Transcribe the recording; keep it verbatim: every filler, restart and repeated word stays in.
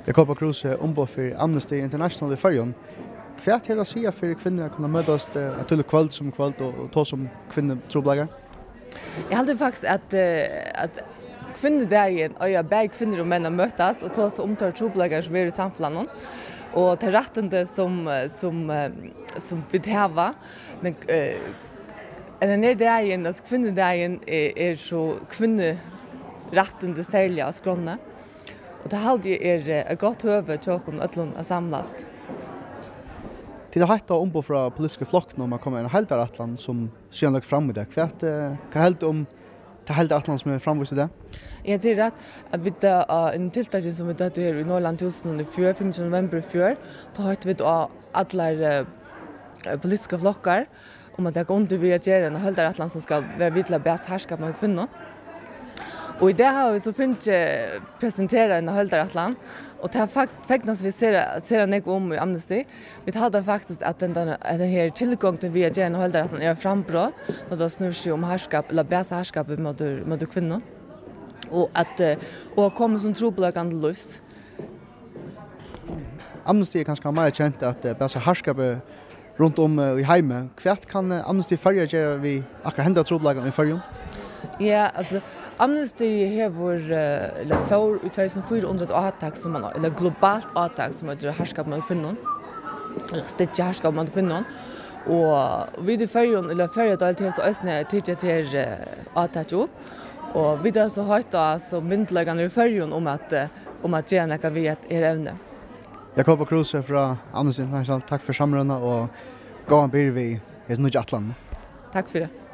Jakoba Kruse, umboð fyri Amnesty International í Føroyum. Hvat hevur at siga fyri kvinnur at kunna møtast, eh, eitt tílíkt kvøld sum í kvøld og, og tosa um kvinnutrupulleikar? Eg haldi faktiskt, at, eh, at kvinnudagin eiga bæði kvinnur og menn at møtast og tosa um teir trupulleikar, sum eru í samfelagnum, og tey rættindi, sum, eh, sum, eh, sum vit hava. Men, eh, enn her dagin, altso kvinnudagin, er, er so kvinnurættindi serliga á skránni. Og tað haldi eg er, eh, eitt gott høvi hjá okkum øllum at samlast. Tit hava heitt á umboð frá politisku flokkunum at koma við eini heildarætlan, sum síðan løgd fram í dag. Hvat, eh, hvat heldur um ta heildarætlan, sum er framvíst í dag? Ja, tað er rætt, at vit, eh, á einum tiltaki, sum vit høvdu her í Norðurlandahúsinum í fjør, fimmogtjúgunda novembur í fjør, tá høvdu vit á allar, eh, politiskar flokkar um at taka undir við at gera eina heildarætlan, sum skal vera við til at bæsa harðskap móti kvinnum. Og í dag hava vit so fingið presenterað eina heildarætlan, og tað fak-, fegnast vit sera, sera nógv um í Amnesty. Vit halda faktiskt, at den, den, at den her tilgongdin við at gera eina heildarætlan er eitt frambrot, tá tað snýr seg um harðskap, ella bæsa harðskap móti, móti kvinnum. Og at, eh, og at koma sum trupulleikan til lívs. Amnesty er kanska meira kent at, eh, bæsa harðskapi runt um, eh, í heimi. Hvat kann, eh, Amnesty Føroyar gera við akkurát henda trupulleikan í Føroyum? Ja, altso, Amnesty hevur, eh, ella fór í tvey túsund og fýra undir eitt átak, sum man, ella globalt átak, sum eitur Harðskap móti kvinnum, ella Styðja harðskap móti kvinnum. Og vit í Føroyum, ella Føroyadeild, hevur so eisini tikið hetta her, eh, átak upp. Og vit hava so heitt á so myndugleikarnar í Føroyum um at, eh, um at gera nakað við hetta her evni. Jakoba Kruse frá Amnesty International, takk fyri samrøðuna og góðan byrja við hesum nýggja ætlanini. Takk fyri.